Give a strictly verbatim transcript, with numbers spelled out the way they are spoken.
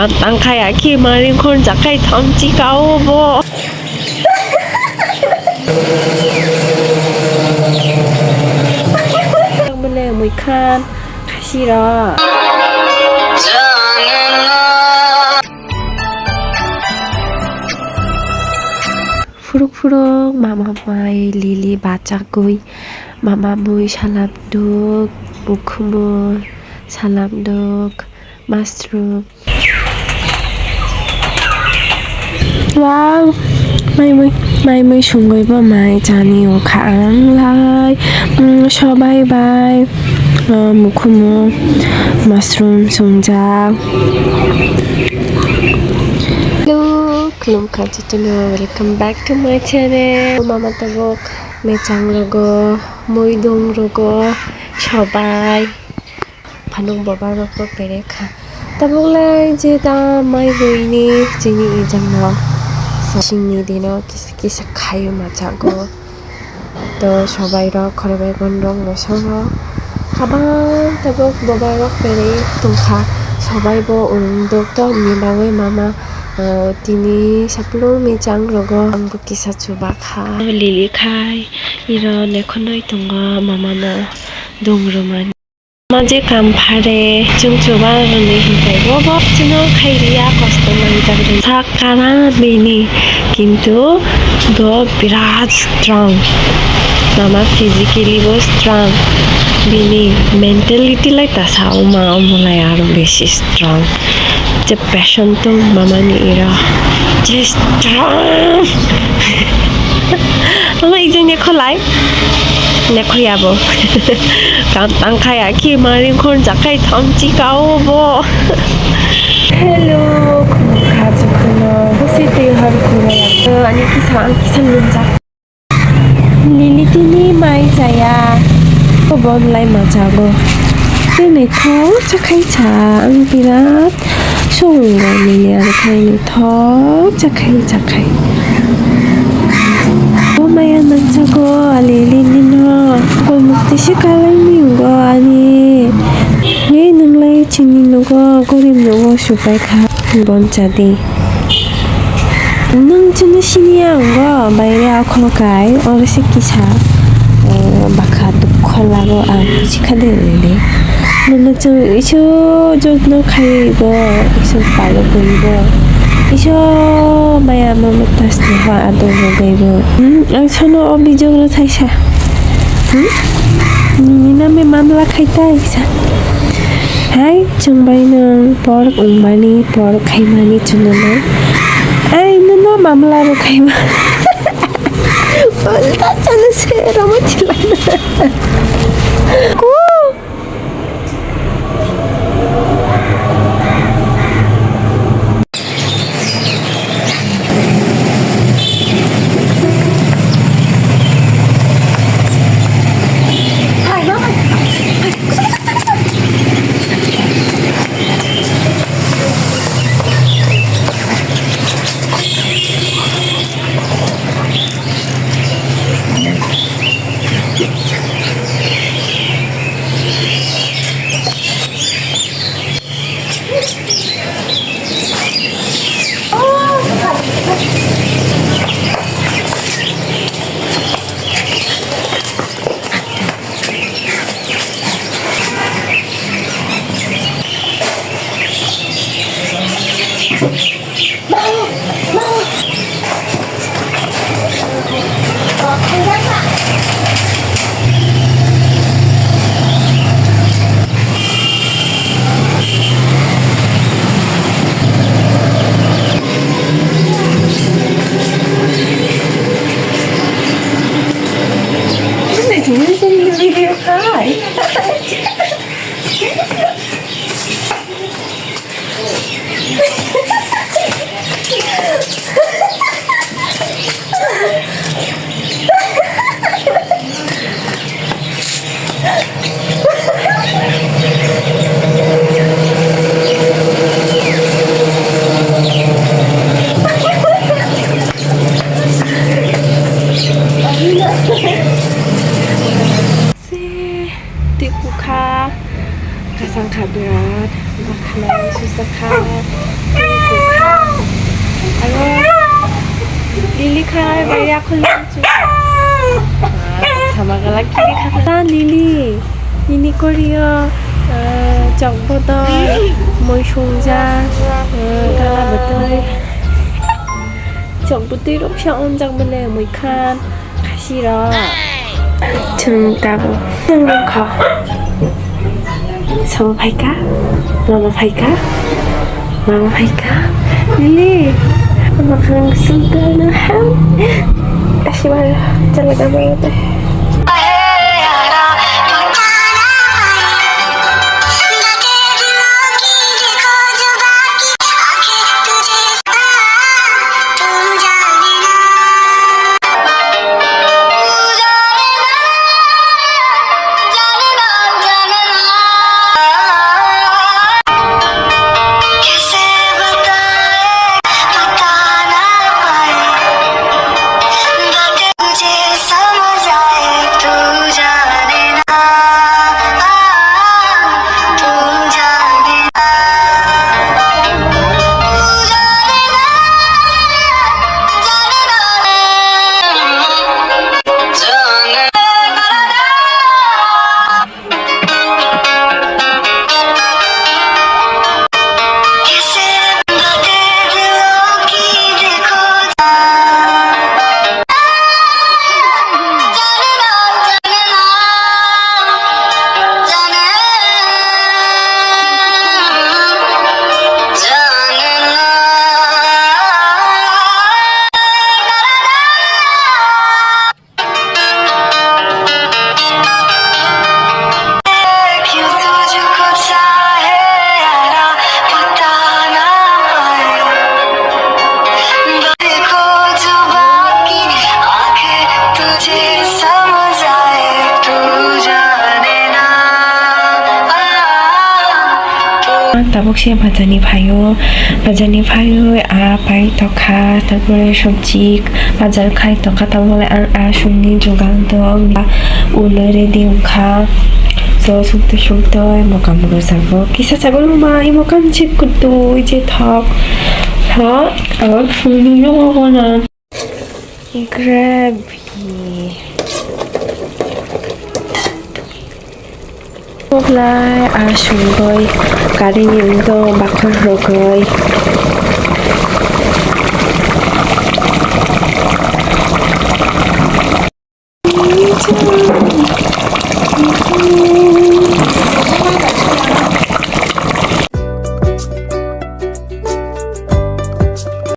Tangkhai akhi maring khon jakai thamchi kao bo. Mele mui khan khasi ra. Phuruk phuruk mama mai lili bachagwi, mama mui salam duk, mukhumu salam duk, mushroom. Wow, mai mui, mai mui sungwi bo mai chani o kha ang lai, mm, sobai bai, uh, mukhumu mushroom sungjak. Hello, khulumkha jotono, welcome back to my channel. Mama tabuk mechang rogo, muidung rogo, sobai, phanuk boba rokbo perekha. Tabuk lai je ta mai buini chini ijang no, chini dino kisa kisa khayu machago. To sobai rok, khorokbai gonrok, moso rok, habang tabuk boba rok perei tongkha. Sobai bo wng doktor ni bagwi mama, ah, tini saplung mechang rogo ang bo kisa chubakha. Lili khai iro nekhonoi tongo mama no dong rwmani. Ma je kam phare, chwng chuba rwni hinkhai bo bo chwngno khai liya, kosto mangjak rwni. Sak kana bini, kintu bo birat strong. Mama physically bo strong. Bini mentality lai tasa, oma omo lai aro besi strong. Je passion tong mama ni ira. Je strong. Mama ijang ne kholai. Nekho yabo. Kam tangkhai akhi maring khon jakai thamchi kao bo. Hello, khumkha jotono. Busi twi har khumya. Ani kisa, ang kisa lungjak. Lili tini mai chaya. Ko bon lai machago. Tini kho chakhai cha, ang birat. Songo nini aro khaini thok chakhai chakhai. O maya nangchago ali lini no. Koi mukti se kalai ni ungo ani. Nge nunglai chini nugo gorib nugo supai kha. Bonchadi. Nung chini sini ungo baire akholo kai oro se kisa. Eh, bakha dukho lago ang sikha de lili. Nono chwng isu jotno khaiwi bo, isu palugwi bo, isu maya mamata sneha ador rwgwi bo. Hmm, ang sono o bijok rw thaisa. Hmm? Nini name mamla khai ta isa. Hai, chwng bai nwng por wngmani, por khaimani chwngno nai. Ai, nono mamla rw khaima. Ulta chale se rama chilana. Ku. This is in the video. Hi. Se twi kukha, kasang kha birat, bakhanai susa kha, Lili khai bai ya khulum chu. Sama gala kiri kha. Ta Lili. Nini korio, eh, chok bodol, mui sungjak, eh, kala bwtwi. Chok bwtwi rok sa onjak mole mui khan. Khasi rok. Chwng tabuk. Chwng kha. Sama phaika? Mama phaika? Mama phaika? Lili. Ama khang sungka na ham. Kasi wala. Talaga ba ito. Tabuk se bazar ni phaio, bazar ni phaio, ah, pai tokha, tarpore sobji bazar khai tokha, tabole ang aswk ni jugal do, ang ba ulo ready wngkha. So, sukte sukte mokam rwjak bo kisa chagol ma, i mokam se kwtwi je thok. Ha, ang sumni no gono. Gravy. Oblai, ah, sungoi, karini wngdo, bakhor rwgoi.